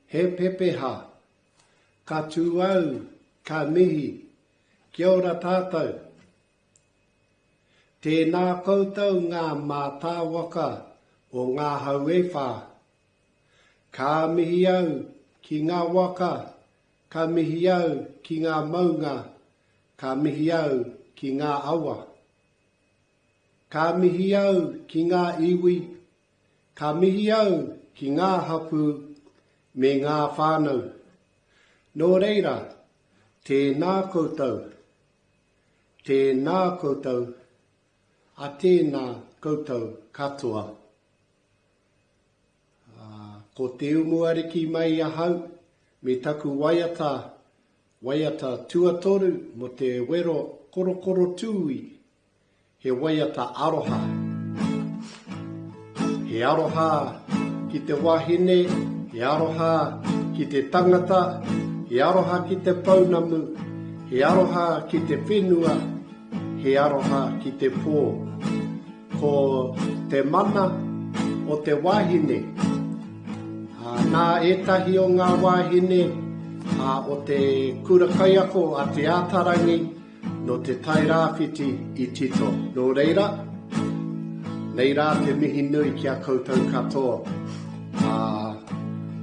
He pepeha. Ka tū au, ka mihi. Kia ora tātou. Tēnā koutou ngā mātāwaka o ngā hau e whā. Ka mihi au ki ngā waka, ka mihi au ki ngā maunga, ka mihi au ki ngā awa. Ka mihi au ki ngā iwi, ka mihi au ki ngā hapū me ngā whānau. Nō reira, tēnā koutou, tēnā koutou, a tēnā koutou katoa. Ā, ko Te Umuariki mai ahau me taku waiata, waiata tuatoru mō te wero korokoro tūī. He waiata aroha. He aroha ki te wahine, he aroha ki te tangata, he aroha ki te pounamu, he aroha ki te whenua, he aroha ki te pō. Ko te mana o te wahine. Nā ētahi o ngā wāhine o te kura kaiako a Te Ātarangi, Nō Te Tai Rāwhiti i tito. Nō reira, nei rā te mihi nui ki a koutou katoa. Ā,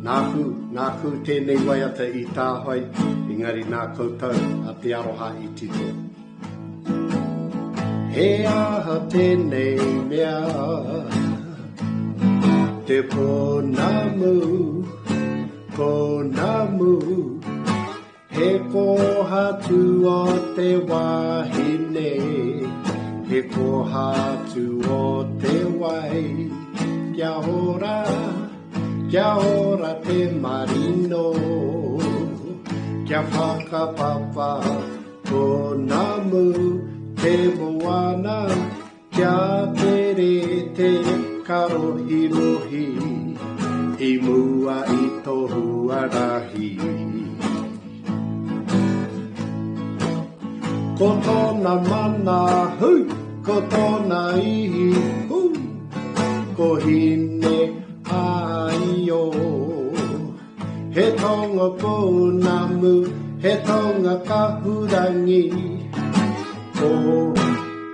nāku, nāku tēnei waiata i tāhae, engari nā koutou a Te Aroha i tito. He aha tēnei mea, te pounamu, pounamu. He kōhatu o te wahine, he kōhatu o te wai. Kia ora, kia ora te marino, kia whakapapa pounamu te moana. Kia tere te karohirohi i mua i to huarahi. Ko tōna mana, hui, ko tōna ihi, hū, ko Hine Āio. He taonga pounamu, he taonga kahurangi, ko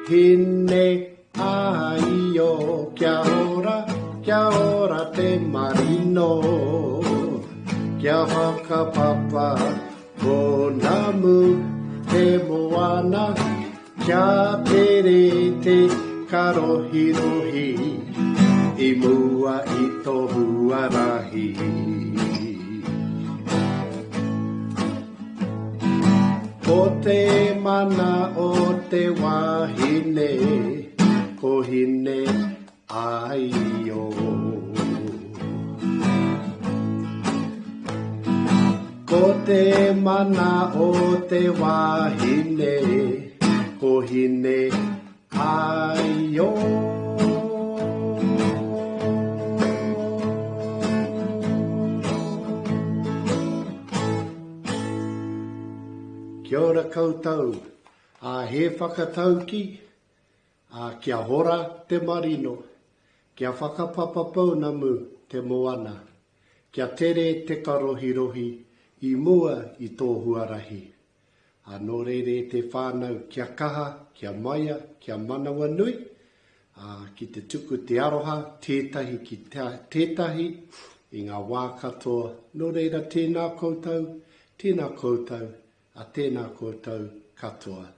Hine Āio, kia ora, kia ora te marino, kia whakapapa pounamu te moana. Kia tere te karohirohi i mua i to huarahi. Ko te mana o te wahine, ko Hine Āio. Ko te mana o te wahine, ko Hine Āio. Kia ora koutou, a he whakatauki, Ā, kia hora te marino, kia whakapapa pounamu te moana, kia tere te karohirohi i mua i tō huarahi. Ā, nō reira e te whānau, kia kaha, kia maia, kia manawanui, ā, ki te tuku te aroha tētahi ki tētahi i ngā wā katoa, nō reira tēnā koutou, tēnā koutou, ā, tēnā koutou katoa.